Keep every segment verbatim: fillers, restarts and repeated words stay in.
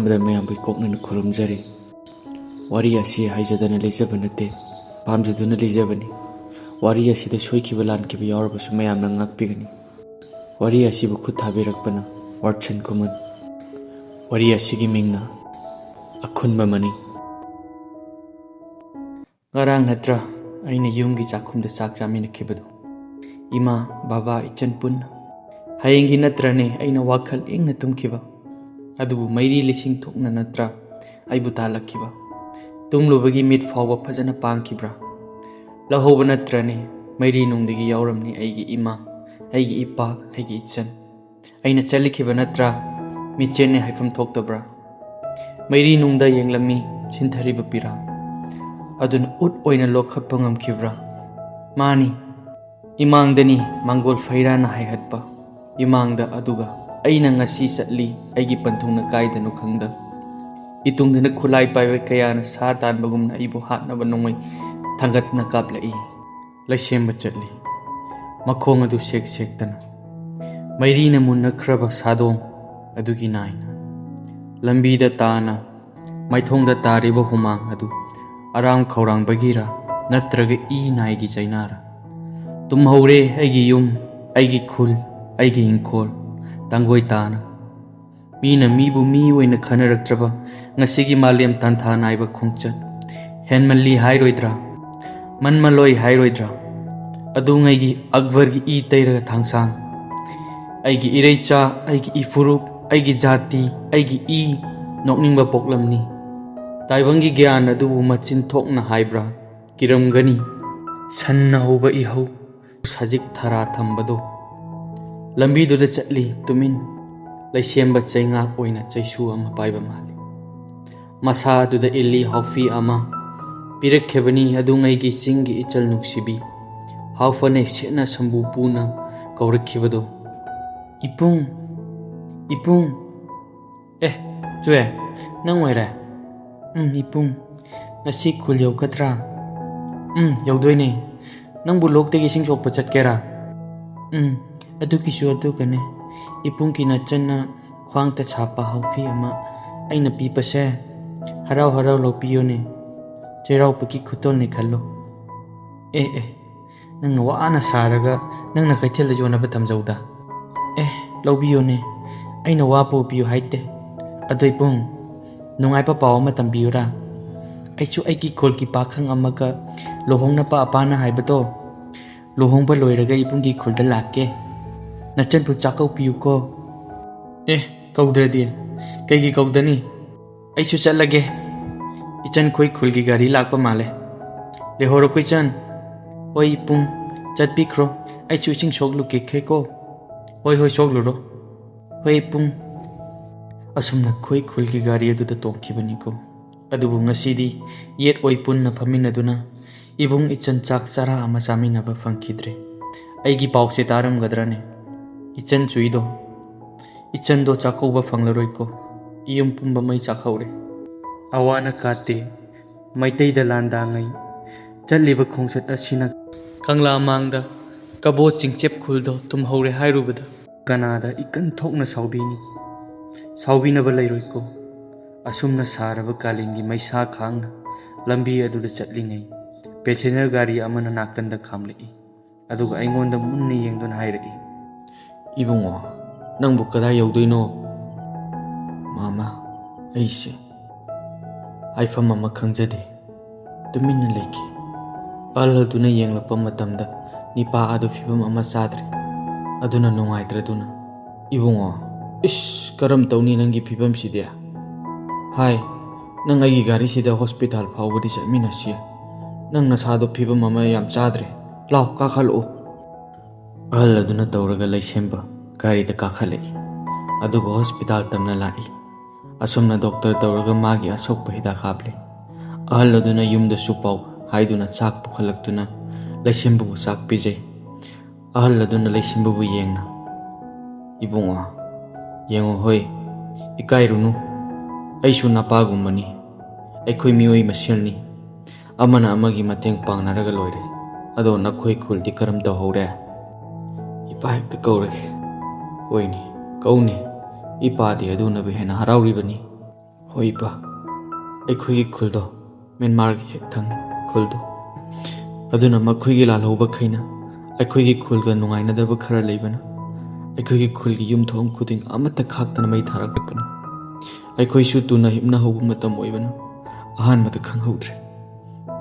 ꯑꯍꯥꯟꯕꯗ ꯃꯌꯥꯝꯕꯨ ꯏꯀꯣꯛꯅꯅ ꯈꯨꯔꯨꯝꯖꯔꯤ꯫ ꯋꯥꯔꯤ ꯑꯁꯤ ꯍꯥꯏꯖꯗꯅ ꯂꯩꯖꯕ ꯅꯠꯇꯦ, ꯄꯥꯝꯖꯗꯨꯅ ꯂꯩꯖꯕꯅꯤ꯫ ꯋꯥꯔꯤ ꯑꯁꯤꯗ ꯁꯣꯏꯈꯤꯕ ꯂꯥꯟꯈꯤꯕ ꯌꯥꯎꯔꯕꯁꯨ ꯃꯌꯥꯝꯅ ꯉꯥꯛꯄꯤꯒꯅꯤ꯫ ꯋꯥꯔꯤ ꯑꯁꯤꯕꯨ ꯈꯨꯠ ꯊꯥꯕꯤꯔꯛꯄꯅ ꯋꯥꯠꯁꯟ ꯈꯨꯃꯟ꯫ ꯋꯥꯔꯤ ꯑꯁꯤꯒꯤ ꯃꯤꯡꯅ ꯑꯈꯨꯟꯕ ꯃꯅꯤ꯫ ꯉꯔꯥꯡ ꯅꯠꯇ꯭ꯔꯥ ꯑꯩꯅ ꯌꯨꯝꯒꯤ ꯆꯥꯛꯈꯨꯝꯗ ꯆꯥꯛ ꯆꯥꯃꯤꯟꯅꯈꯤꯕꯗꯨ? ꯏꯃꯥ, ꯕꯕꯥ, ꯏꯆꯟ ꯄꯨꯟꯅ꯫ ꯍꯌꯦꯡꯒꯤ ꯅꯠꯇ꯭ꯔꯅꯦ ꯑꯩꯅ ꯋꯥꯈꯜ ꯏꯪꯅ ꯇꯨꯝꯈꯤꯕ? ꯑꯗꯨꯕꯨ ꯃꯩꯔꯤ ꯂꯤꯁꯤꯡ ꯊꯣꯛꯅ ꯅꯠꯇ꯭ꯔꯥ ꯑꯩꯕꯨ ꯇꯥꯜꯂꯛꯈꯤꯕ? ꯇꯨꯝꯂꯨꯕꯒꯤ ꯃꯤꯠ ꯐꯥꯎꯕ ꯐꯖꯅ ꯄꯥꯡꯈꯤꯕ꯭ꯔꯥ? ꯂꯧꯍꯧꯕ ꯅꯠꯇ꯭ꯔꯅꯦ ꯃꯩꯔꯤ ꯅꯨꯡꯗꯒꯤ ꯌꯥꯎꯔꯝꯅꯤ ꯑꯩꯒꯤ ꯏꯃꯥ, ꯑꯩꯒꯤ ꯏꯄꯥ, ꯑꯩꯒꯤ ꯏꯆꯟ꯫ ꯑꯩꯅ ꯆꯠꯂꯛꯈꯤꯕ ꯅꯠꯇ꯭ꯔꯥ? ꯃꯤꯠꯆꯦꯠꯅꯦ ꯍꯥꯏꯐꯝ ꯊꯣꯛꯇꯕ꯭ꯔꯥ? ꯃꯩꯔꯤ ꯅꯨꯡꯗ ꯌꯦꯡꯂꯝꯃꯤ ꯁꯤꯟꯊꯔꯤꯕ ꯄꯤꯔꯥ ꯑꯗꯨꯅ ꯎꯠ ꯑꯣꯏꯅ ꯂꯣꯛꯈꯠꯄ ꯉꯝꯈꯤꯕ꯭ꯔꯥ? ꯃꯥꯅꯤ, ꯏꯃꯥꯡꯗꯅꯤ ꯃꯥꯡꯒꯣꯜ ꯐꯩꯔꯥꯅ ꯍꯥꯏꯍꯠꯄ꯫ ꯏꯃꯥꯡꯗ ꯑꯗꯨꯒ ꯑꯩꯅ ꯉꯁꯤ ꯆꯠꯂꯤ ꯑꯩꯒꯤ ꯄꯟꯊꯨꯡꯅ ꯀꯥꯏꯗꯅꯣ ꯈꯪꯗ꯫ ꯏꯇꯨꯡꯗꯅ ꯈꯨꯠꯂꯥꯏ ꯄꯥꯏꯕ ꯀꯌꯥꯅ ꯁꯥ ꯇꯥꯟꯕꯒꯨꯝꯅ ꯑꯩꯕꯨ ꯍꯥꯠꯅꯕ ꯅꯣꯡꯃꯩ ꯊꯥꯡꯒꯠꯅ ꯀꯥꯞꯂꯛꯏ꯫ ꯂꯩꯁꯦꯝꯕ ꯆꯠꯂꯤ꯫ ꯃꯈꯣꯡ ꯑꯗꯨ ꯁꯦꯛ ꯁꯦꯛꯇꯅ꯫ ꯃꯩꯔꯤꯅ ꯃꯨꯟꯅꯈ꯭ꯔꯕ ꯁꯥꯗꯣꯡ ꯑꯗꯨꯒꯤ ꯅꯥꯏꯅ꯫ ꯂꯝꯕꯤꯗ ꯇꯥꯅ ꯃꯥꯏꯊꯣꯡꯗ ꯇꯥꯔꯤꯕ ꯍꯨꯃꯥꯡ ꯑꯗꯨ ꯑꯔꯥꯝ ꯈꯧꯔꯥꯡꯕꯒꯤꯔ ꯅꯠꯇ꯭ꯔꯒ ꯏ ꯅꯥꯏꯒꯤ ꯆꯩꯅꯥꯔ? ꯇꯨꯝꯍꯧꯔꯦ ꯑꯩꯒꯤ ꯌꯨꯝ, ꯑꯩꯒꯤ ꯈꯨꯜ, ꯑꯩꯒꯤ ꯏꯪꯈꯣꯜ, ꯇꯥꯡꯒꯣꯏ ꯇꯥꯅ꯫ ꯃꯤꯅ ꯃꯤꯕꯨ ꯃꯤ ꯑꯣꯏꯅ ꯈꯟꯅꯔꯛꯇ꯭ꯔꯕ ꯉꯁꯤꯒꯤ ꯃꯥꯂꯦꯝ ꯇꯥꯟꯊꯥ ꯅꯥꯏꯕ ꯈꯣꯡꯆꯠ꯫ ꯍꯦꯟꯃꯜꯂꯤ ꯍꯥꯏꯔꯣꯏꯗ꯭ꯔꯥ? ꯃꯟꯃꯜꯂꯣꯏ ꯍꯥꯏꯔꯣꯏꯗ꯭ꯔꯥ? ꯑꯗꯨꯉꯩꯒꯤ ꯑꯛꯕꯔꯒꯤ ꯏ ꯇꯩꯔꯒ ꯊꯥꯡꯁꯥꯡ꯫ ꯑꯩꯒꯤ ꯏꯔꯩꯆꯥ, ꯑꯩꯒꯤ ꯏꯐꯨꯔꯨꯞ, ꯑꯩꯒꯤ ꯖꯥꯇꯤ, ꯑꯩꯒꯤ ꯏ ꯅꯣꯛꯅꯤꯡꯕ ꯄꯣꯛꯂꯝꯅꯤ꯫ ꯇꯥꯏꯕꯪꯒꯤ ꯒ꯭ꯌꯥꯟ ꯑꯗꯨꯕꯨ ꯃꯆꯤꯟ ꯊꯣꯛꯅ ꯍꯥꯏꯕ꯭ꯔꯥ? ꯀꯤꯔꯝꯒꯅꯤ꯫ ꯁꯟꯅ ꯍꯧꯕ ꯏꯍꯧ, ꯁꯖꯤꯛ ꯊꯔꯥ ꯊꯝꯕꯗꯣ꯫ ꯂꯝꯕꯤꯗꯨꯗ ꯆꯠꯂꯤ ꯇꯨꯃꯤꯟ꯫ ꯂꯩꯁꯦꯝꯕ ꯆꯩꯉꯥꯛ ꯑꯣꯏꯅ ꯆꯩꯁꯨ ꯑꯃ ꯄꯥꯏꯕ ꯃꯥꯜꯂꯤ꯫ ꯃꯁꯥ ꯑꯗꯨꯗ ꯏꯜꯂꯤ ꯍꯥꯎꯐꯤ ꯑꯃ꯫ ꯄꯤꯔꯛꯈꯤꯕꯅꯤ ꯑꯗꯨꯉꯩꯒꯤ ꯆꯤꯡꯒꯤ ꯏꯆꯜ ꯅꯨꯡꯁꯤꯕꯤ꯫ ꯍꯥꯎꯐꯅꯦ ꯁꯦꯠꯅ ꯁꯝꯕꯨ ꯄꯨꯅ ꯀꯧꯔꯛꯈꯤꯕꯗꯣ꯫ "ꯏꯄꯨꯡ, ꯏꯄꯨꯡ!" "ꯑꯦ, ꯆꯨꯑꯦ, ꯅꯪ ꯑꯣꯏꯔꯦ?" "ꯎꯝ, ꯏꯄꯨꯡ꯫ ꯉꯁꯤ ꯈꯨꯜ ꯌꯧꯒꯗ꯭ꯔꯥ?" "ꯎꯝ, ꯌꯧꯗꯣꯏꯅꯦ꯫ ꯅꯪꯕꯨ ꯂꯣꯛꯇꯒꯤ ꯏꯁꯤꯡ ꯁꯣꯛꯄ ꯆꯠꯀꯦꯔꯥ?" "ꯎꯝ, ꯑꯗꯨꯒꯤꯁꯨ ꯑꯗꯨꯒꯅꯦ, ꯏꯄꯨꯡꯒꯤ ꯅꯆꯟꯅ ꯈ꯭ꯋꯥꯡꯗ ꯁꯥꯞꯄ ꯍꯥꯎꯐꯤ ꯑꯃ ꯑꯩꯅ ꯄꯤꯕꯁꯦ ꯍꯔꯥꯎ ꯍꯔꯥꯎ ꯂꯧꯕꯤꯌꯨꯅꯦ꯫ ꯆꯩꯔꯥꯎꯕꯒꯤ ꯈꯨꯗꯣꯜꯅꯦ ꯈꯜꯂꯣ꯫ ꯑꯦ ꯑꯦ, ꯅꯪꯅ ꯋꯥꯅ ꯁꯥꯔꯒ ꯅꯪꯅ ꯀꯩꯊꯦꯜꯗ ꯌꯣꯟꯅꯕ ꯊꯝꯖꯧꯗ꯫ ꯑꯦ, ꯂꯧꯕꯤꯌꯨꯅꯦ, ꯑꯩꯅ ꯋꯥ ꯄꯨꯕꯤꯌꯨ ꯍꯥꯏꯗꯦ꯫ ꯑꯗꯣ ꯏꯕꯨꯡ, ꯅꯨꯡꯉꯥꯏꯕ ꯄꯥꯎ ꯑꯃ ꯇꯝꯕꯤꯌꯨꯔꯥ? ꯑꯩꯁꯨ ꯑꯩꯒꯤ ꯈꯨꯜꯒꯤ ꯄꯥꯈꯪ ꯑꯃꯒ ꯂꯨꯍꯣꯡꯅꯕ ꯑꯄꯥꯅ ꯍꯥꯏꯕꯗꯣ, ꯂꯨꯍꯣꯡꯕ ꯂꯣꯏꯔꯒ ꯏꯕꯨꯡꯒꯤ ꯈꯨꯜꯗ ꯂꯥꯛꯀꯦ꯫ ꯅꯆꯟꯕꯨ ꯆꯥꯛꯀꯧꯕꯤꯌꯨꯀꯣ꯫ ꯑꯦ, ꯀꯧꯗ꯭ꯔꯗꯤ? ꯀꯩꯒꯤ ꯀꯧꯗꯅꯤ? ꯑꯩꯁꯨ ꯆꯠꯂꯒꯦ꯫ ꯏꯆꯟ, ꯈꯣꯏ ꯈꯨꯜꯒꯤ ꯒꯥꯔꯤ ꯂꯥꯛꯄ ꯃꯥꯜꯂꯦ꯫ ꯂꯩꯍꯧꯔꯣꯀꯣ ꯏꯆꯟ꯫ ꯍꯣꯏ ꯏꯕꯨꯡ, ꯆꯠꯄꯤꯈ꯭ꯔꯣ꯫ ꯑꯩꯁꯨ ꯏꯁꯤꯡ ꯁꯣꯛꯂꯨꯒꯦꯀꯣ꯫ ꯍꯣꯏ ꯍꯣꯏ, ꯁꯣꯛꯂꯨꯔꯣ꯫ ꯍꯣꯏ ꯏꯕꯨꯡ꯫ ꯑꯁꯨꯝꯅ ꯈꯣꯏ ꯈꯨꯜꯒꯤ ꯒꯥꯔꯤ ꯑꯗꯨꯗ ꯇꯣꯡꯈꯤꯕꯅꯤꯀꯣ꯫ ꯑꯗꯨꯕꯨ ꯉꯁꯤꯗꯤ ꯌꯦꯠ ꯑꯣꯏ ꯄꯨꯟꯅ ꯐꯝꯃꯤꯟꯅꯗꯨꯅ ꯏꯕꯨꯡ ꯏꯆꯟ ꯆꯥꯛ ꯆꯔꯥ ꯑꯃ ꯆꯥꯃꯤꯟꯅꯕ ꯐꯪꯈꯤꯗ꯭ꯔꯦ꯫ ꯑꯩꯒꯤ ꯄꯥꯎꯁꯦ ꯇꯥꯔꯝꯒꯗ꯭ꯔꯅꯦ? ꯏꯆꯟ ꯆꯨꯏꯗꯣ, ꯏꯆꯟꯗꯣ ꯆꯥꯛꯀꯧꯕ ꯐꯪꯂꯔꯣꯏꯀꯣ꯫ ꯏꯌꯨꯝ ꯄꯨꯝꯕ ꯃꯩ ꯆꯥꯛꯍꯧꯔꯦ꯫ ꯑꯋꯥꯅ ꯀꯥꯠꯇꯦ ꯃꯩꯇꯩꯗ ꯂꯥꯟꯗꯥꯉꯩ꯫ ꯆꯠꯂꯤꯕ ꯈꯣꯡꯆꯠ ꯑꯁꯤꯅ ꯀꯪꯂꯥ ꯃꯥꯡꯗ ꯀꯕꯣ ꯆꯤꯡꯆꯦꯞ ꯈꯨꯜꯗꯣ ꯇꯨꯝꯍꯧꯔꯦ ꯍꯥꯏꯔꯨꯕꯗ ꯀꯅꯥꯗ ꯏꯀꯟ ꯊꯣꯛꯅ ꯁꯥꯎꯕꯤꯅꯤ? ꯁꯥꯎꯕꯤꯅꯕ ꯂꯩꯔꯣꯏꯀꯣ꯫ ꯑꯁꯨꯝꯅ ꯁꯥꯔꯕ ꯀꯥꯂꯦꯟꯒꯤ ꯃꯩꯁꯥ ꯈꯥꯡꯅ ꯂꯝꯕꯤ ꯑꯗꯨꯗ ꯆꯠꯂꯤꯉꯩ, ꯄꯦꯁꯦꯟꯖꯔ ꯒꯥꯔꯤ ꯑꯃꯅ ꯅꯥꯀꯟꯗ ꯈꯥꯝꯂꯛꯏ꯫ ꯑꯗꯨꯒ ꯑꯩꯉꯣꯟꯗ ꯃꯨꯟꯅ ꯌꯦꯡꯗꯨꯅ ꯍꯥꯏꯔꯛꯏ, "ꯏꯕꯨꯡꯉꯣ, ꯅꯪꯕꯨ ꯀꯗꯥꯏ ꯌꯧꯗꯣꯏꯅꯣ?" "ꯃꯥꯃ, ꯑꯩꯁꯦ ꯍꯥꯏꯐꯝ ꯑꯃ ꯈꯪꯖꯗꯦ꯫" ꯇꯨꯃꯤꯟꯅ ꯂꯩꯈꯤ꯫ ꯑꯍꯜ ꯑꯗꯨꯅ ꯌꯦꯡꯂꯛꯄ ꯃꯇꯝꯗ ꯅꯤꯄꯥ ꯑꯗꯨ ꯐꯤꯕꯝ ꯑꯃ ꯆꯥꯗ꯭ꯔꯦ꯫ ꯑꯗꯨꯅ ꯅꯨꯡꯉꯥꯏꯇ꯭ꯔꯗꯨꯅ, "ꯏꯕꯨꯡꯉꯣ, ꯏꯁ, ꯀꯔꯝ ꯇꯧꯅꯤ ꯅꯪꯒꯤ ꯐꯤꯕꯝꯁꯤꯗꯤ? ꯍꯥꯏ, ꯅꯪ ꯑꯩꯒꯤ ꯒꯥꯔꯤꯁꯤꯗ ꯍꯣꯁꯄꯤꯇꯥꯜ ꯐꯥꯎꯕꯗꯤ ꯆꯠꯃꯤꯟꯅꯁꯤ꯫ ꯅꯪ ꯅꯁꯥꯗꯣ ꯐꯤꯕꯝ ꯑꯃ ꯌꯥꯝ ꯆꯥꯗ꯭ꯔꯦ꯫ ꯂꯥꯎ, ꯀꯥꯈꯠꯂꯛꯎ꯫" ꯑꯍꯜ ꯑꯗꯨꯅ ꯇꯧꯔꯒ ꯂꯩꯁꯦꯝꯕ ꯒꯥꯔꯤꯗ ꯀꯥꯈꯠꯂꯛꯏ꯫ ꯑꯗꯨꯒ ꯍꯣꯁꯄꯤꯇꯥꯜ ꯇꯝꯅ ꯂꯥꯛꯏ꯫ ꯑꯁꯨꯝꯅ ꯗꯣꯛꯇꯔ ꯇꯧꯔꯒ ꯃꯥꯒꯤ ꯑꯁꯣꯛꯄ ꯍꯤꯗꯥꯛ ꯍꯥꯞꯂꯦ꯫ ꯑꯍꯜ ꯑꯗꯨꯅ ꯌꯨꯝꯗꯁꯨ ꯄꯥꯎ ꯍꯥꯏꯗꯨꯅ ꯆꯥꯛ ꯄꯨꯈꯠꯂꯛꯇꯨꯅ ꯂꯩꯁꯦꯝꯕꯕꯨ ꯆꯥꯛ ꯄꯤꯖꯩ꯫ ꯑꯍꯜ ꯑꯗꯨꯅ ꯂꯩꯁꯦꯝꯕꯕꯨ ꯌꯦꯡꯅ, "ꯏꯕꯨꯡꯉꯣ, ꯌꯦꯡꯉꯣ ꯍꯣꯏ, ꯏꯀꯥꯏꯔꯨꯅꯨ꯫ ꯑꯩꯁꯨ ꯅꯄꯥꯒꯨꯝꯕꯅꯤ꯫ ꯑꯩꯈꯣꯏ ꯃꯤꯑꯣꯏ ꯃꯁꯦꯜꯅꯤ꯫ ꯑꯃꯅ ꯑꯃꯒꯤ ꯃꯇꯦꯡ ꯄꯥꯡꯅꯔꯒ ꯂꯣꯏꯔꯦ꯫ ꯑꯗꯣ ꯅꯈꯣꯏ ꯈꯨꯜꯗꯤ ꯀꯔꯝ ꯇꯧꯍꯧꯔꯦ?" "ꯏꯄꯥ ꯍꯦꯛꯇ ꯀꯧꯔꯒꯦ꯫" "ꯍꯣꯏꯅꯦ, ꯀꯧꯅꯦ꯫ ꯏꯄꯥꯗꯤ ꯑꯗꯨꯅꯕꯨ ꯍꯦꯟꯅ ꯍꯔꯥꯎꯔꯤꯕꯅꯤ꯫" ꯍꯣꯏ ꯏꯄꯥ, ꯑꯩꯈꯣꯏꯒꯤ ꯈꯨꯜꯗꯣ ꯃ꯭ꯌꯥꯟꯃꯥꯔꯒꯤ ꯍꯦꯛ ꯊꯪ ꯈꯨꯜꯗꯣ꯫ ꯑꯗꯨꯅ ꯃꯈꯣꯏꯒꯤ ꯂꯥꯜꯍꯧꯕꯈꯩꯅ ꯑꯩꯈꯣꯏꯒꯤ ꯈꯨꯜꯒ ꯅꯨꯡꯉꯥꯏꯅꯗꯕ ꯈꯔ ꯂꯩꯕꯅ ꯑꯩꯈꯣꯏꯒꯤ ꯈꯨꯜꯒꯤ ꯌꯨꯝꯊꯣꯡ ꯈꯨꯗꯤꯡ ꯑꯃꯠꯇ ꯈꯥꯛꯇꯅ ꯃꯩ ꯊꯥꯔꯛꯄꯅꯤ꯫ ꯑꯩꯈꯣꯏꯁꯨ ꯇꯨꯅ ꯍꯤꯞꯅ ꯍꯧꯕ ꯃꯇꯝ ꯑꯣꯏꯕꯅ ꯑꯍꯥꯟꯕꯗ ꯈꯪꯍꯧꯗ꯭ꯔꯦ꯫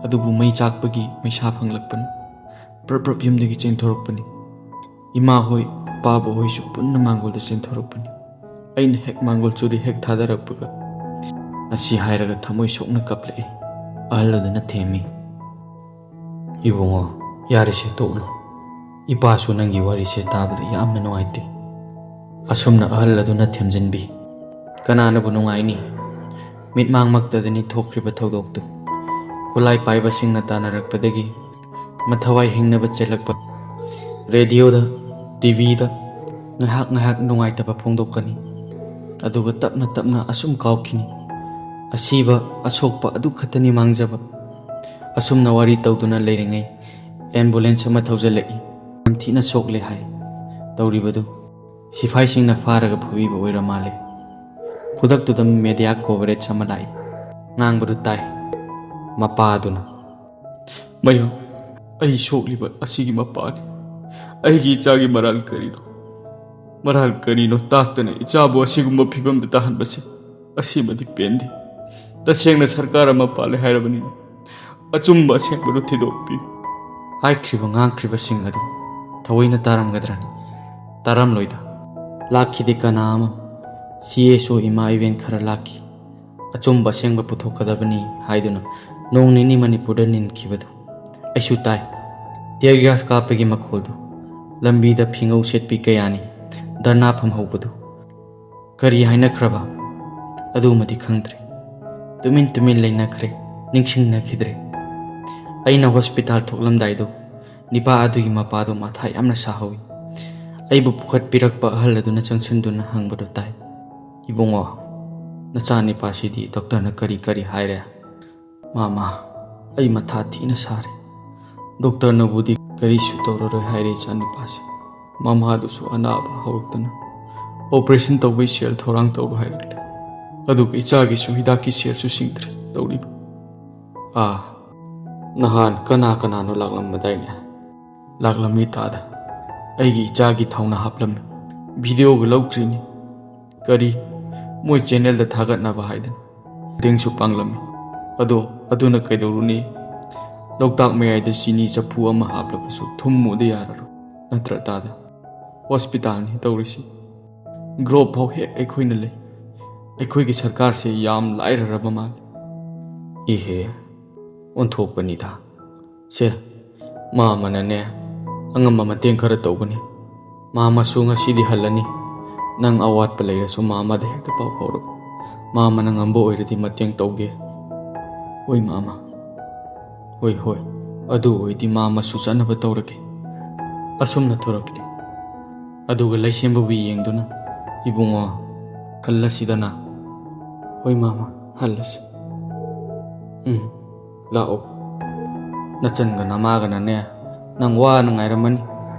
ꯑꯗꯨꯕꯨ ꯃꯩ ꯆꯥꯛꯄꯒꯤ ꯃꯩꯁꯥ ꯐꯪꯂꯛꯄꯅꯤ꯫ ꯄ꯭ꯔꯞ ꯄ꯭ꯔꯞ ꯌꯨꯝꯗꯒꯤ ꯆꯦꯟꯊꯣꯔꯛꯄꯅꯤ꯫ ꯏꯃꯥ ꯍꯣꯏ, ꯄꯥꯕ ꯍꯣꯏꯁꯨ ꯄꯨꯟꯅ ꯃꯥꯡꯒꯣꯜꯗ ꯆꯦꯟꯊꯣꯔꯛꯄꯅꯤ꯫ ꯑꯩꯅ ꯍꯦꯛ ꯃꯥꯡꯒꯣꯜ ꯆꯨꯔꯤ ꯍꯦꯛ ꯊꯥꯗꯔꯛꯄꯒ ꯑꯁꯤ ꯍꯥꯏꯔꯒ ꯊꯃꯣꯏ ꯁꯣꯛꯅ ꯀꯞꯂꯛꯏ꯫ ꯑꯍꯜ ꯑꯗꯨꯅ ꯊꯦꯝꯃꯤ, "ꯏꯕꯨꯡꯉꯣ, ꯌꯥꯔꯦꯁꯦ, ꯇꯣꯛꯂꯣ꯫ ꯏꯄꯥꯁꯨ ꯅꯪꯒꯤ ꯋꯥꯔꯤꯁꯦ ꯇꯥꯕꯗ ꯌꯥꯝꯅ ꯅꯨꯡꯉꯥꯏꯇꯦ"꯫ ꯑꯁꯨꯝꯅ ꯑꯍꯜ ꯑꯗꯨꯅ ꯊꯦꯝꯖꯤꯟꯕꯤ꯫ ꯀꯅꯥꯅꯕꯨ ꯅꯨꯡꯉꯥꯏꯅꯤ? ꯃꯤꯠꯃꯥꯡꯃꯛꯇꯗꯅꯤ ꯊꯣꯛꯈ꯭ꯔꯤꯕ ꯊꯧꯗꯣꯛꯇꯨ꯫ ꯈꯨꯠꯂꯥꯏ ꯄꯥꯏꯕꯁꯤꯡꯅ ꯇꯥꯟꯅꯔꯛꯄꯗꯒꯤ ꯃꯊꯋꯥꯏ ꯍꯤꯡꯅꯕ ꯆꯦꯜꯂꯛꯄ꯫ ꯔꯦꯗꯤꯑꯣꯗ, ꯇꯤꯚꯤꯗ ꯉꯥꯏꯍꯥꯛ ꯉꯥꯏꯍꯥꯛ ꯅꯨꯡꯉꯥꯏꯇꯕ ꯐꯣꯡꯗꯣꯛꯀꯅꯤ꯫ ꯑꯗꯨꯒ ꯇꯞꯅ ꯇꯞꯅ ꯑꯁꯨꯝ ꯀꯥꯎꯈꯤꯅꯤ꯫ ꯑꯁꯤꯕ, ꯑꯁꯣꯛꯄ ꯑꯗꯨ ꯈꯛꯇꯅꯤ ꯃꯥꯡꯖꯕ꯫ ꯑꯁꯨꯝꯅ ꯋꯥꯔꯤ ꯇꯧꯗꯨꯅ ꯂꯩꯔꯤꯉꯩ ꯑꯦꯝꯕꯨꯂꯦꯟꯁ ꯑꯃ ꯊꯧꯖꯤꯜꯂꯛꯏ꯫ ꯌꯥꯝ ꯊꯤꯅ ꯁꯣꯛꯂꯦ ꯍꯥꯏ꯫ ꯇꯧꯔꯤꯕꯗꯨ ꯁꯤꯐꯥꯏꯁꯤꯡꯅ ꯐꯥꯔꯒ ꯐꯨꯕꯤꯕ ꯑꯣꯏꯔ ꯃꯥꯜꯂꯦ꯫ ꯈꯨꯗꯛꯇꯨꯗ ꯃꯦꯗꯤꯌꯥ ꯀꯣꯚꯔꯦꯖ ꯑꯃ ꯂꯥꯛꯏ꯫ ꯉꯥꯡꯕꯗꯨ ꯇꯥꯏ ꯃꯄꯥꯗꯨꯅ, "ꯃꯌꯥꯝ, ꯑꯩ ꯁꯣꯛꯂꯤꯕ ꯑꯁꯤꯒꯤ ꯃꯄꯥꯅꯤ꯫ ꯑꯩꯒꯤ ꯏꯆꯥꯒꯤ ꯃꯔꯥꯜ ꯀꯔꯤꯅꯣ? ꯃꯔꯥꯜ ꯀꯔꯤꯅꯣ ꯇꯥꯛꯇꯅ ꯏꯆꯥꯕꯨ ꯑꯁꯤꯒꯨꯝꯕ ꯐꯤꯕꯝꯗ ꯇꯥꯍꯟꯕꯁꯦ? ꯑꯁꯤꯃꯗꯤ ꯄꯦꯟꯗꯦ꯫ ꯇꯁꯦꯡꯅ ꯁꯔꯀꯥꯔ ꯑꯃ ꯄꯥꯜꯂꯦ ꯍꯥꯏꯔꯕꯅꯤꯅ ꯑꯆꯨꯝꯕ ꯑꯁꯦꯡꯕꯗꯨ ꯊꯤꯗꯣꯛꯄꯤꯌꯨ"꯫ ꯍꯥꯏꯈ꯭ꯔꯤꯕ ꯉꯥꯡꯈ꯭ꯔꯤꯕꯁꯤꯡ ꯑꯗꯨ ꯊꯑꯣꯏꯅ ꯇꯥꯔꯝꯒꯗ꯭ꯔꯅꯤ? ꯇꯥꯔꯝꯂꯣꯏꯗ꯫ ꯂꯥꯛꯈꯤꯗꯦ ꯀꯅꯥ ꯑꯃ꯫ ꯁꯤ ꯑꯦꯁ ꯑꯣ ꯏꯃꯥ ꯏꯕꯦꯟ ꯈꯔ ꯂꯥꯛꯈꯤ꯫ ꯑꯆꯨꯝꯕ ꯑꯁꯦꯡꯕ ꯄꯨꯊꯣꯛꯀꯗꯕꯅꯤ ꯍꯥꯏꯗꯨꯅ ꯅꯣꯡ ꯅꯤꯅꯤ ꯃꯅꯤꯄꯨꯔꯗ ꯅꯤꯟꯈꯤꯕꯗꯨ ꯑꯩꯁꯨ ꯇꯥꯏ꯫ ꯇꯤꯌꯔ ꯒ꯭ꯌꯥꯁ ꯀꯥꯞꯄꯒꯤ ꯃꯈꯣꯜꯗꯨ, ꯂꯝꯕꯤꯗ ꯐꯤꯉꯧ ꯁꯦꯠꯄꯤ ꯀꯌꯥꯅꯤ ꯙꯔꯅꯥ ꯐꯝꯍꯧꯕꯗꯨ꯫ ꯀꯔꯤ ꯍꯥꯏꯅꯈ꯭ꯔꯕ ꯑꯗꯨꯃꯗꯤ ꯈꯪꯗ꯭ꯔꯦ꯫ ꯇꯨꯃꯤꯟ ꯇꯨꯃꯤꯟ ꯂꯩꯅꯈ꯭ꯔꯦ, ꯅꯤꯡꯁꯤꯡꯅꯈꯤꯗ꯭ꯔꯦ꯫ ꯑꯩꯅ ꯍꯣꯁꯄꯤꯇꯥꯜ ꯊꯣꯛꯂꯝꯗꯥꯏꯗꯣ ꯅꯤꯄꯥ ꯑꯗꯨꯒꯤ ꯃꯄꯥꯗꯣ ꯃꯊꯥ ꯌꯥꯝꯅ ꯁꯥꯍꯧꯋꯤ꯫ ꯑꯩꯕꯨ ꯄꯨꯈꯠꯄꯤꯔꯛꯄ ꯑꯍꯜ ꯑꯗꯨꯅ ꯆꯪꯁꯤꯟꯗꯨꯅ ꯍꯪꯕꯗꯨ ꯇꯥꯏ, "ꯏꯕꯨꯡꯉꯣ, ꯅꯆꯥ ꯅꯤꯄꯥꯁꯤꯗꯤ ꯗꯣꯛꯇꯔꯅ ꯀꯔꯤ ꯀꯔꯤ ꯍꯥꯏꯔꯦ?" "ꯃꯥꯃꯥ, ꯑꯩ ꯃꯊꯥ ꯊꯤꯅ ꯁꯥꯔꯦ꯫ ꯗꯣꯛꯇꯔꯅꯕꯨꯗꯤ ꯀꯔꯤꯁꯨ ꯇꯧꯔꯔꯣꯏ ꯍꯥꯏꯔꯦ ꯏꯆꯥꯅꯤꯄꯥꯁꯦ꯫ ꯃꯃꯥꯗꯨꯁꯨ ꯑꯅꯥꯕ ꯍꯧꯔꯛꯇꯅ ꯑꯣꯄꯔꯦꯁꯟ ꯇꯧꯕꯩ ꯁꯦꯜ ꯊꯧꯔꯥꯡ ꯇꯧꯔꯣ ꯍꯥꯏꯔꯛꯂꯦ꯫ ꯑꯗꯨꯒ ꯏꯆꯥꯒꯤꯁꯨ ꯍꯤꯗꯥꯛꯀꯤ ꯁꯦꯜꯁꯨ ꯁꯤꯡꯗ꯭ꯔꯦ ꯇꯧꯔꯤꯕ꯫ ꯑꯥ, ꯅꯍꯥꯟ ꯀꯅꯥ ꯀꯅꯥꯅꯣ ꯂꯥꯛꯂꯝꯕꯗꯥꯏꯅꯦ? ꯂꯥꯛꯂꯝꯃꯤ ꯇꯥꯗ꯫ ꯑꯩꯒꯤ ꯏꯆꯥꯒꯤ ꯊꯧꯅꯥ ꯍꯥꯞꯂꯝꯃꯤ꯫ ꯚꯤꯗꯤꯑꯣꯒ ꯂꯧꯈ꯭ꯔꯤꯅꯤ꯫ ꯀꯔꯤ, ꯃꯣꯏ ꯆꯦꯅꯦꯜꯗ ꯊꯥꯒꯠꯅꯕ ꯍꯥꯏꯗꯅ꯫ ꯃꯇꯦꯡꯁꯨ ꯄꯥꯡꯂꯝꯃꯤ꯫ ꯑꯗꯣ ꯑꯗꯨꯅ ꯀꯩꯗꯧꯔꯨꯅꯤ? ꯂꯣꯛꯇꯥꯛ ꯃꯌꯥꯏꯗ ꯆꯤꯅꯤ ꯆꯐꯨ ꯑꯃ ꯍꯥꯞꯂꯕꯁꯨ ꯊꯨꯝ ꯃꯨꯗ ꯌꯥꯔꯔꯣꯏ꯫ ꯅꯠꯇ꯭ꯔ ꯇꯥꯗ? ꯍꯣꯁꯄꯤꯇꯥꯜꯅꯤ ꯇꯧꯔꯤꯁꯤ꯫ ꯒ꯭ꯔꯣꯞ ꯐꯥꯎ ꯍꯦꯛ ꯑꯩꯈꯣꯏꯅ ꯂꯩ꯫ ꯑꯩꯈꯣꯏꯒꯤ ꯁꯔꯀꯥꯔꯁꯦ ꯌꯥꯝ ꯂꯥꯏꯔꯔꯕ ꯃꯥꯜꯂꯤ꯫ ꯏꯍꯦ, ꯑꯣꯟꯊꯣꯛꯄꯅꯤꯗ꯫ ꯁꯦ, ꯃꯥ ꯑꯃꯅꯅꯦ, ꯑꯉꯝꯕ ꯃꯇꯦꯡ ꯈꯔ ꯇꯧꯒꯅꯤ꯫ ꯃꯥ ꯑꯃꯁꯨ ꯉꯁꯤꯗꯤ ꯍꯜꯂꯅꯤ꯫ ꯅꯪ ꯑꯋꯥꯠꯄ ꯂꯩꯔꯁꯨ ꯃꯥ ꯑꯃꯗ ꯍꯦꯛꯇ ꯄꯥꯎ ꯐꯥꯎꯔꯛꯎ꯫ ꯃꯥ ꯑꯃꯅ ꯉꯝꯕ ꯑꯣꯏꯔꯗꯤ ꯃꯇꯦꯡ ꯇꯧꯒꯦ꯫ ꯍꯣꯏ, ꯃꯥ ꯑꯃ꯫ ꯍꯣꯏ, ꯍꯣꯏ꯫ ꯑꯗꯨ ꯑꯣꯏꯗꯤ ꯃꯥ ꯑꯃꯁꯨ ꯆꯠꯅꯕ ꯇꯧꯔꯒꯦ꯫ ꯑꯁꯨꯝꯅ ꯊꯣꯔꯛꯂꯤ꯫ ꯑꯗꯨꯒ ꯂꯩꯁꯦꯝꯕꯕꯨ ꯌꯦꯡꯗꯨꯅ, "ꯏꯕꯨꯡꯉꯣ, ꯈꯜꯂꯁꯤꯗꯅ꯫" "ꯍꯣꯏ, ꯃꯥꯃ, ꯍꯜꯂꯁꯤ꯫" "ꯎꯝ, ꯂꯥꯛꯑꯣ꯫ ꯅꯆꯟꯒ ꯅꯃꯥꯒꯅꯅꯦ, ꯅꯪ ꯋꯥꯅ ꯉꯥꯏꯔꯝꯃꯅꯤ꯫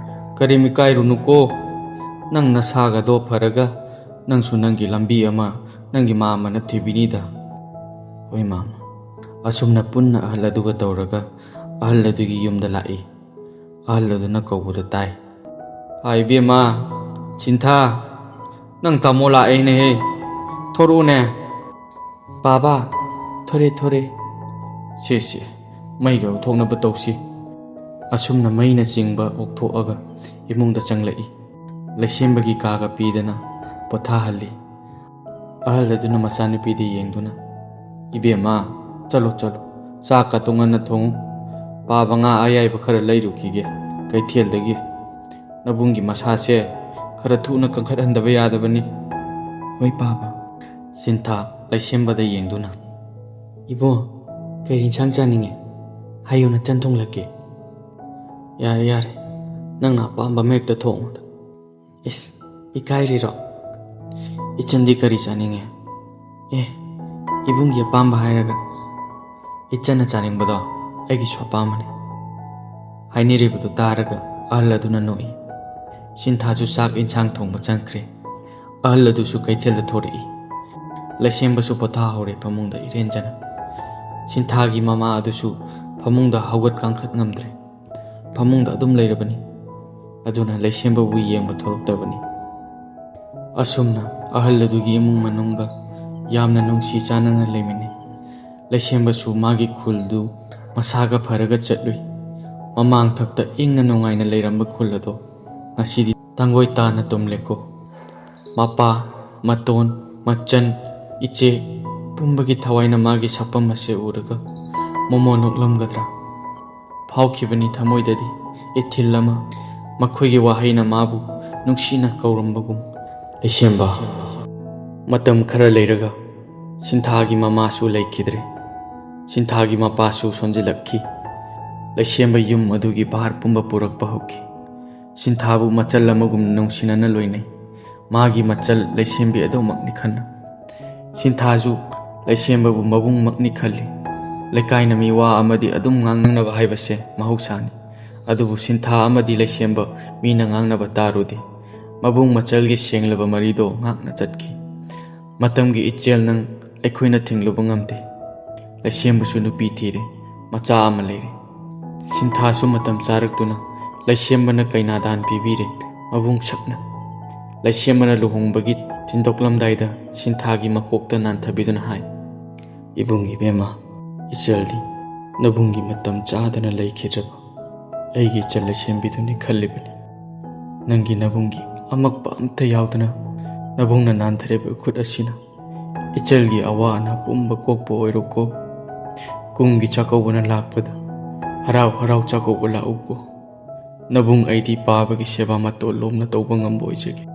ꯀꯔꯤꯝ ꯏꯀꯥꯏꯔꯨꯅꯨꯀꯣ꯫ ꯅꯪ ꯅꯁꯥꯒꯗꯣ ꯐꯔꯒ ꯅꯪꯁꯨ ꯅꯪꯒꯤ ꯂꯝꯕꯤ ꯑꯃ ꯅꯪꯒꯤ ꯃꯥꯃꯅ ꯊꯤꯕꯤꯅꯤꯗ꯫" "ꯍꯣꯏ, ꯃꯥꯃ꯫" ꯑꯁꯨꯝꯅ ꯄꯨꯟꯅ ꯑꯍꯜ ꯑꯗꯨꯒ ꯇꯧꯔꯒ ꯑꯍꯜ ꯑꯗꯨꯒꯤ ꯌꯨꯝꯗ ꯂꯥꯛꯏ꯫ ꯑꯍꯜ ꯑꯗꯨꯅ ꯀꯧꯕꯗ ꯇꯥꯏ꯫ "ꯍꯥꯏ ꯏꯕꯦꯝꯃ, ꯁꯤꯟꯊꯥ, ꯅꯪ ꯇꯥꯃꯣ ꯂꯥꯛꯑꯦꯅꯦꯍꯦ, ꯊꯣꯔꯛꯎꯅꯦ꯫" "ꯕꯥꯕꯥ, ꯊꯣꯔꯦ, ꯊꯣꯔꯦ꯫" "ꯁꯦ, ꯁꯦ, ꯃꯩꯒ ꯂꯧꯊꯣꯛꯅꯕ ꯇꯧꯁꯤ꯫" ꯑꯁꯨꯝꯅ ꯃꯩꯅ ꯆꯤꯡꯕ ꯑꯣꯛꯊꯣꯛꯑꯒ ꯏꯃꯨꯡꯗ ꯆꯪꯂꯛꯏ꯫ ꯂꯩꯁꯦꯝꯕꯒꯤ ꯀꯥꯒ ꯄꯤꯗꯅ ꯄꯣꯊꯥꯍꯜꯂꯤ꯫ ꯑꯍꯜ ꯑꯗꯨꯅ ꯃꯆꯥꯅꯨꯄꯤꯗ ꯌꯦꯡꯗꯨꯅ, "ꯏꯕꯦꯝꯃ, ꯆꯠꯂꯣ, ꯆꯠꯂꯣ, ꯆꯥꯛꯀ ꯇꯣꯉꯥꯟꯅ ꯊꯣꯡꯉꯨ꯫ ꯄꯥꯕ ꯉꯥ ꯑꯌꯥꯏꯕ ꯈꯔ ꯂꯩꯔꯨꯈꯤꯒꯦ ꯀꯩꯊꯦꯜꯗꯒꯤ꯫ ꯅꯕꯨꯡꯒꯤ ꯃꯁꯥꯁꯦ ꯈꯔ ꯊꯨꯅ ꯀꯟꯈꯠꯍꯟꯗꯕ ꯌꯥꯗꯕꯅꯤ꯫" "ꯍꯣꯏ, ꯄꯥꯕ꯫" ꯁꯤꯟꯊꯥ ꯂꯩꯁꯦꯝꯕꯗ ꯌꯦꯡꯗꯨꯅ, "ꯏꯕꯣ, ꯀꯔꯤ ꯏꯟꯁꯥꯡ ꯆꯥꯅꯤꯡꯉꯤ? ꯍꯥꯏꯌꯨꯅ, ꯆꯟ ꯊꯣꯡꯂꯛꯀꯦ꯫" "ꯌꯥꯔꯦ, ꯌꯥꯔꯦ, ꯅꯪꯅ ꯑꯄꯥꯝꯕ ꯑꯃ ꯍꯦꯛꯇ ꯊꯣꯡꯉꯨꯗ꯫" "ꯏꯁ, ꯏꯀꯥꯏꯔꯤꯔꯣ? ꯏꯆꯟꯗꯤ ꯀꯔꯤ ꯆꯥꯅꯤꯡꯉꯤ?" "ꯑꯦ, ꯏꯕꯨꯡꯒꯤ ꯑꯄꯥꯝꯕ ꯍꯥꯏꯔꯒ, ꯏꯆꯟꯅ ꯆꯥꯅꯤꯡꯕꯗꯣ ꯑꯩꯒꯤꯁꯨ ꯑꯄꯥꯝꯕꯅꯤ꯫" ꯍꯥꯏꯅꯔꯤꯕꯗꯨ ꯇꯥꯔꯒ ꯑꯍꯜ ꯑꯗꯨꯅ ꯅꯣꯛꯏ꯫ ꯁꯤꯟꯊꯥꯁꯨ ꯆꯥꯛ ꯏꯟꯁꯥꯡ ꯊꯣꯡꯕ ꯆꯪꯈ꯭ꯔꯦ꯫ ꯑꯍꯜ ꯑꯗꯨꯁꯨ ꯀꯩꯊꯦꯜꯗ ꯊꯣꯔꯛꯏ꯫ ꯂꯩꯁꯦꯝꯕꯁꯨ ꯄꯣꯊꯥꯍꯧꯔꯦ ꯐꯃꯨꯡꯗ ꯏꯔꯦꯟꯖꯅ꯫ ꯁꯤꯟꯊꯥꯒꯤ ꯃꯃꯥ ꯑꯗꯨꯁꯨ ꯐꯃꯨꯡꯗ ꯍꯧꯒꯠ ꯀꯥꯡꯈꯠ ꯉꯝꯗ꯭ꯔꯦ꯫ ꯐꯃꯨꯡꯗ ꯑꯗꯨꯝ ꯂꯩꯔꯕꯅꯤ꯫ ꯑꯗꯨꯅ ꯂꯩꯁꯦꯝꯕꯕꯨ ꯌꯦꯡꯕ ꯊꯣꯛꯂꯛꯇ꯭ꯔꯕꯅꯤ꯫ ꯑꯁꯨꯝꯅ ꯑꯍꯜ ꯑꯗꯨꯒꯤ ꯏꯃꯨꯡ ꯃꯅꯨꯡꯒ ꯌꯥꯝꯅ ꯅꯨꯡꯁꯤ ꯆꯥꯟꯅꯅ ꯂꯩꯃꯤꯟꯅꯩ꯫ ꯂꯩꯁꯦꯝꯕꯁꯨ ꯃꯥꯒꯤ ꯈꯨꯜꯗꯨ ꯃꯁꯥꯒ ꯐꯔꯒ ꯆꯠꯂꯨꯏ꯫ ꯃꯃꯥꯡꯊꯛꯇ ꯏꯪꯅ ꯅꯨꯡꯉꯥꯏꯅ ꯂꯩꯔꯝꯕ ꯈꯨꯜ ꯑꯗꯣ ꯉꯁꯤꯗꯤ ꯇꯥꯡꯒꯣꯏ ꯇꯥꯅ ꯇꯨꯝꯂꯦꯀꯣ꯫ ꯃꯄꯥ, ꯃꯇꯣꯟ, ꯃꯆꯟ, ꯏꯆꯦ ꯄꯨꯝꯕꯒꯤ ꯊꯋꯥꯏꯅ ꯃꯥꯒꯤ ꯁꯛꯐꯝ ꯑꯁꯦ ꯎꯔꯒ ꯃꯣꯃꯣ ꯅꯣꯛꯂꯝꯒꯗ꯭ꯔꯥ? ꯐꯥꯎꯈꯤꯕꯅꯤ ꯊꯃꯣꯏꯗꯗꯤ ꯏꯊꯤꯜ ꯑꯃ, ꯃꯈꯣꯏꯒꯤ ꯋꯥꯍꯩꯅ ꯃꯥꯕꯨ ꯅꯨꯡꯁꯤꯅ ꯀꯧꯔꯝꯕꯒꯨꯝ꯫ ꯂꯩꯁꯦꯝꯕ꯫ ꯃꯇꯝ ꯈꯔ ꯂꯩꯔꯒ ꯁꯤꯟꯊꯥꯒꯤ ꯃꯃꯥꯁꯨ ꯂꯩꯈꯤꯗ꯭ꯔꯦ꯫ ꯁꯤꯟꯊꯥꯒꯤ ꯃꯄꯥꯁꯨ ꯁꯣꯟꯖꯤꯜꯂꯛꯈꯤ꯫ ꯂꯩꯁꯦꯝꯕ ꯌꯨꯝ ꯑꯗꯨꯒꯤ ꯚꯥꯔ ꯄꯨꯝꯕ ꯄꯨꯔꯛꯄ ꯍꯧꯈꯤ꯫ ꯁꯤꯟꯊꯥꯕꯨ ꯃꯆꯜ ꯑꯃꯒꯨꯝꯅ ꯅꯨꯡꯁꯤꯅꯅ ꯂꯣꯏꯅꯩ꯫ ꯃꯥꯒꯤ ꯃꯆꯜ ꯂꯩꯁꯦꯝꯕꯤ ꯑꯗꯨꯃꯛꯅꯤ ꯈꯟꯅ꯫ ꯁꯤꯟꯊꯥꯁꯨ ꯂꯩꯁꯦꯝꯕꯕꯨ ꯃꯕꯨꯡꯃꯛꯅꯤ ꯈꯜꯂꯤ꯫ ꯂꯩꯀꯥꯏꯅ ꯃꯤ ꯋꯥ ꯑꯃꯗꯤ ꯑꯗꯨꯝ ꯉꯥꯡꯅꯕ ꯍꯥꯏꯕꯁꯦ ꯃꯍꯧꯁꯥꯅꯤ꯫ ꯑꯗꯨꯕꯨ ꯁꯤꯟꯊꯥ ꯑꯃꯗꯤ ꯂꯩꯁꯦꯝꯕ ꯃꯤꯅ ꯉꯥꯡꯅꯕ ꯇꯥꯔꯨꯗꯦ꯫ ꯃꯕꯨꯡ ꯃꯆꯜꯒꯤ ꯁꯦꯡꯂꯕ ꯃꯔꯤꯗꯣ ꯉꯥꯛꯅ ꯆꯠꯈꯤ꯫ ꯃꯇꯝꯒꯤ ꯏꯆꯦꯜ ꯅꯪ ꯑꯩꯈꯣꯏꯅ ꯊꯤꯡꯂꯨꯕ ꯉꯝꯗꯦ꯫ ꯂꯩꯁꯦꯝꯕꯁꯨ ꯅꯨꯄꯤ ꯊꯤꯔꯦ, ꯃꯆꯥ ꯑꯃ ꯂꯩꯔꯦ꯫ ꯁꯤꯟꯊꯥꯁꯨ ꯃꯇꯝ ꯆꯥꯔꯛꯇꯨꯅ ꯂꯩꯁꯦꯝꯕꯅ ꯀꯩꯅꯥꯗꯥꯟ ꯄꯤꯕꯤꯔꯦ, ꯃꯕꯨꯡ ꯁꯛꯅ꯫ ꯂꯩꯁꯦꯝꯕꯅ ꯂꯨꯍꯣꯡꯕꯒꯤ ꯊꯤꯟꯗꯣꯛꯂꯝꯗꯥꯏꯗ ꯁꯤꯟꯊꯥꯒꯤ ꯃꯀꯣꯛꯇ ꯅꯥꯟꯊꯕꯤꯗꯨꯅ ꯍꯥꯏ, "ꯏꯕꯨꯡ ꯏꯕꯦꯝꯃ, ꯏꯆꯜꯗꯤ ꯅꯕꯨꯡꯒꯤ ꯃꯇꯝ ꯆꯥꯗꯅ ꯂꯩꯈꯤꯗ꯭ꯔꯕ ꯑꯩꯒꯤ ꯏꯆꯜ ꯂꯩꯁꯦꯝꯕꯤꯗꯨꯅꯤ ꯈꯜꯂꯤꯕꯅꯤ꯫ ꯅꯪꯒꯤ ꯅꯕꯨꯡꯒꯤ ꯑꯃꯛꯄ ꯑꯝꯇ ꯌꯥꯎꯗꯅ ꯅꯕꯨꯡꯅ ꯅꯥꯟꯊꯔꯤꯕ ꯈꯨꯠ ꯑꯁꯤꯅ ꯏꯆꯜꯒꯤ ꯑꯋꯥ ꯑꯅꯥ ꯄꯨꯝꯕ ꯀꯣꯛꯄ ꯑꯣꯏꯔꯣꯀꯣ꯫ ꯀꯨꯝꯒꯤ ꯆꯥꯛꯀꯧꯕꯅ ꯂꯥꯛꯄꯗ ꯍꯔꯥꯎ ꯍꯔꯥꯎ ꯆꯥꯛꯀꯧꯕ ꯂꯥꯛꯎꯀꯣ꯫ ꯅꯕꯨꯡ ꯑꯩꯗꯤ ꯄꯥꯕꯒꯤ ꯁꯦꯕꯥ ꯃꯇꯣꯜ ꯂꯣꯝꯅ ꯇꯧꯕ ꯉꯝꯕ ꯑꯣꯏꯖꯒꯦ꯫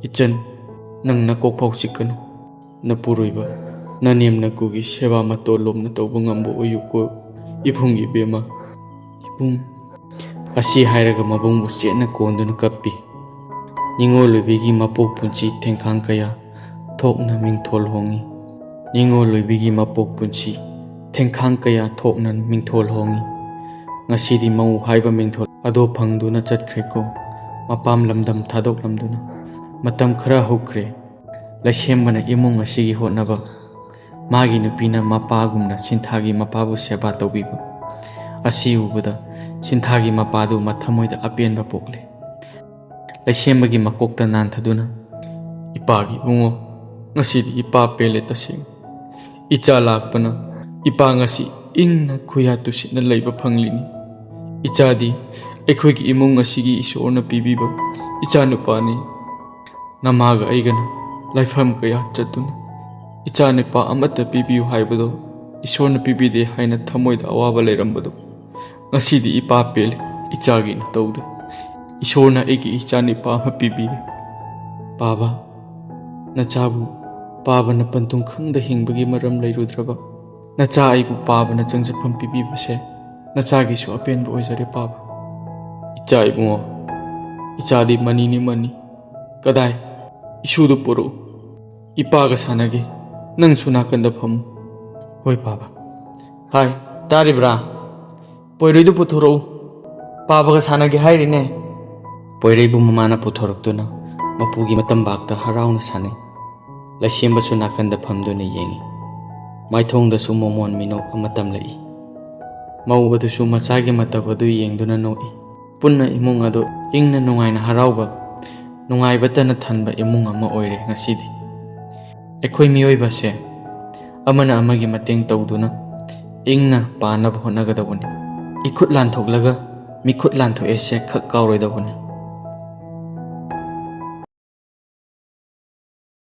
ꯏꯆꯟ, ꯅꯪ ꯅꯀꯣꯛ ꯐꯥꯎ ꯆꯤꯛꯀꯅꯨ꯫ ꯅꯄꯨꯔꯣꯏꯕ, ꯅꯅꯦꯝ ꯅꯀꯨꯒꯤ ꯁꯦꯕꯥ ꯃꯇꯣꯜ ꯂꯣꯝꯅ ꯇꯧꯕ ꯉꯝꯕ ꯑꯣꯏꯌꯨꯀꯣ, ꯏꯕꯨꯡ ꯏꯕꯦꯝꯃ, ꯏꯕꯨꯡ꯫" ꯑꯁꯤ ꯍꯥꯏꯔꯒ ꯃꯕꯨꯡꯕꯨ ꯆꯦꯠꯅ ꯀꯣꯟꯗꯨꯅ ꯀꯞꯄꯤ꯫ ꯅꯤꯉꯣꯜ ꯑꯣꯏꯕꯤꯒꯤ ꯃꯄꯣꯛ ꯄꯨꯟꯁꯤ ꯊꯦꯡꯈꯥꯡ ꯀꯌꯥ ꯊꯣꯛꯅ ꯃꯤꯡꯊꯣꯜ ꯍꯣꯡꯉꯤ꯫ ꯅꯤꯉꯣꯜ ꯑꯣꯏꯕꯤꯒꯤ ꯃꯄꯣꯛ ꯄꯨꯟꯁꯤ ꯊꯦꯡꯈꯥꯡ ꯀꯌꯥ ꯊꯣꯛꯅ ꯃꯤꯡꯊꯣꯜ ꯍꯣꯡꯉꯤ꯫ ꯉꯁꯤꯗꯤ ꯃꯧ ꯍꯥꯏꯕ ꯃꯤꯡꯊꯣꯜ ꯑꯗꯣ ꯐꯪꯗꯨꯅ ꯆꯠꯈ꯭ꯔꯦꯀꯣ, ꯃꯄꯥꯝ ꯂꯝꯗꯝ ꯊꯥꯗꯣꯛꯂꯝꯗꯨꯅ꯫ ꯃꯇꯝ ꯈꯔ ꯍꯧꯈ꯭ꯔꯦ꯫ ꯂꯩꯁꯦꯝꯕꯅ ꯏꯃꯨꯡ ꯑꯁꯤꯒꯤ ꯍꯣꯠꯅꯕ, ꯃꯥꯒꯤ ꯅꯨꯄꯤꯅ ꯃꯄꯥꯒꯨꯝꯅ ꯁꯤꯟꯊꯥꯒꯤ ꯃꯄꯥꯕꯨ ꯁꯦꯕꯥ ꯇꯧꯕꯤꯕ ꯑꯁꯤ ꯎꯕꯗ ꯁꯤꯟꯊꯥꯒꯤ ꯃꯄꯥꯗꯨ ꯃꯊꯃꯣꯏꯗ ꯑꯄꯦꯟꯕ ꯄꯣꯛꯂꯦ꯫ ꯂꯩꯁꯦꯝꯕꯒꯤ ꯃꯀꯣꯛꯇ ꯅꯥꯟꯊꯗꯨꯅ, "ꯏꯄꯥꯒꯤ ꯏꯕꯨꯡꯉꯣ, ꯉꯁꯤꯗꯤ ꯏꯄꯥ ꯄꯦꯜꯂꯦ ꯇꯁꯦꯡꯅ꯫ ꯏꯆꯥ ꯂꯥꯛꯄꯅ ꯏꯄꯥ ꯉꯁꯤ ꯏꯪꯅ ꯈꯨꯌꯥ ꯇꯨꯁꯤꯠꯅ ꯂꯩꯕ ꯐꯪꯂꯤꯅꯤ꯫ ꯏꯆꯥꯗꯤ ꯑꯩꯈꯣꯏꯒꯤ ꯏꯃꯨꯡ ꯑꯁꯤꯒꯤ ꯏꯁꯣꯔꯅ ꯄꯤꯕꯤꯕ ꯏꯆꯥꯅꯨꯄꯥꯅꯤ꯫ ꯅꯃꯥꯒ ꯑꯩꯒꯅ ꯂꯥꯏꯐꯝ ꯀꯌꯥ ꯆꯠꯇꯨꯅ ꯏꯆꯥꯅꯨꯄꯥ ꯑꯃꯠꯇ ꯄꯤꯕꯤꯌꯨ ꯍꯥꯏꯕꯗꯣ ꯏꯁꯣꯔꯅ ꯄꯤꯕꯤꯗꯦ ꯍꯥꯏꯅ ꯊꯃꯣꯏꯗ ꯑꯋꯥꯕ ꯂꯩꯔꯝꯕꯗꯣ ꯉꯁꯤꯗꯤ ꯏꯄꯥ ꯄꯦꯜꯂꯦ꯫ ꯏꯆꯥꯒꯤ ꯅꯇꯧꯗ ꯏꯁꯣꯔꯅ ꯑꯩꯒꯤ ꯏꯆꯥꯅꯨꯄꯥ ꯑꯃ ꯄꯤꯕꯤꯔꯦ꯫ ꯄꯥꯕ, ꯅꯆꯥꯕꯨ ꯄꯥꯕꯅ ꯄꯟꯊꯨꯡ ꯈꯪꯗ ꯍꯤꯡꯕꯒꯤ ꯃꯔꯝ ꯂꯩꯔꯨꯗ꯭ꯔꯕ? ꯅꯆꯥ ꯑꯩꯕꯨ ꯄꯥꯕꯅ ꯆꯪꯖꯐꯝ ꯄꯤꯕꯤꯕꯁꯦ ꯅꯆꯥꯒꯤꯁꯨ ꯑꯄꯦꯟꯕ ꯑꯣꯏꯖꯔꯦ ꯄꯥꯕ꯫" "ꯏꯆꯥ ꯏꯕꯨꯡꯉꯣ, ꯏꯆꯥꯗꯤ ꯃꯅꯤꯅꯤ ꯃꯅꯤ꯫ ꯀꯗꯥꯏ? ꯏꯁꯨꯗꯨ ꯄꯨꯔꯛꯎ꯫ ꯏꯄꯥꯒ ꯁꯥꯟꯅꯒꯦ꯫ ꯅꯪꯁꯨ ꯅꯥꯀꯟꯗ ꯐꯝꯃꯨ꯫" "ꯍꯣꯏ ꯄꯥꯕ꯫" "ꯍꯥꯏ, ꯇꯥꯔꯤꯕ꯭ꯔꯥ? ꯄꯣꯏꯔꯩꯗꯨ ꯄꯨꯊꯣꯔꯛꯎ꯫ ꯄꯥꯕꯒ ꯁꯥꯟꯅꯒꯦ ꯍꯥꯏꯔꯤꯅꯦ꯫" ꯄꯣꯏꯔꯩꯕꯨ ꯃꯃꯥꯅ ꯄꯨꯊꯣꯔꯛꯇꯨꯅ ꯃꯄꯨꯒꯤ ꯃꯇꯝꯕꯥꯛꯇ ꯍꯔꯥꯎꯅ ꯁꯥꯟꯅꯩ꯫ ꯂꯩꯁꯦꯝꯕꯁꯨ ꯅꯥꯀꯟꯗ ꯐꯝꯗꯨꯅ ꯌꯦꯡꯏ꯫ ꯃꯥꯏꯊꯣꯡꯗꯁꯨ ꯃꯣꯃꯣꯟ ꯃꯤꯅꯣꯛ ꯑꯃ ꯇꯝꯂꯛꯏ꯫ ꯃꯧ ꯑꯗꯨꯁꯨ ꯃꯆꯥꯒꯤ ꯃꯇꯧ ꯑꯗꯨ ꯌꯦꯡꯗꯨꯅ ꯅꯣꯛꯏ꯫ ꯄꯨꯟꯅ ꯏꯃꯨꯡ ꯑꯗꯨ ꯏꯪꯅ ꯅꯨꯡꯉꯥꯏꯅ ꯍꯔꯥꯎꯕ, ꯅꯨꯡꯉꯥꯏꯕꯇꯅ ꯊꯟꯕ ꯏꯃꯨꯡ ꯑꯃ ꯑꯣꯏꯔꯦ ꯉꯁꯤꯗꯤ꯫ ꯑꯩꯈꯣꯏ ꯃꯤꯑꯣꯏꯕꯁꯦ ꯑꯃꯅ ꯑꯃꯒꯤ ꯃꯇꯦꯡ ꯇꯧꯗꯨꯅ ꯏꯪꯅ ꯄꯥꯅꯕ ꯍꯣꯠꯅꯒꯗꯧꯕꯅꯤ꯫ ꯏꯈꯨꯠ ꯂꯥꯟꯊꯣꯛꯂꯒ ꯃꯤꯈꯨꯠ ꯂꯥꯟꯊꯣꯛꯑꯦꯁꯦ ꯈꯛ ꯀꯥꯎꯔꯣꯏꯗꯧꯕꯅꯤ꯫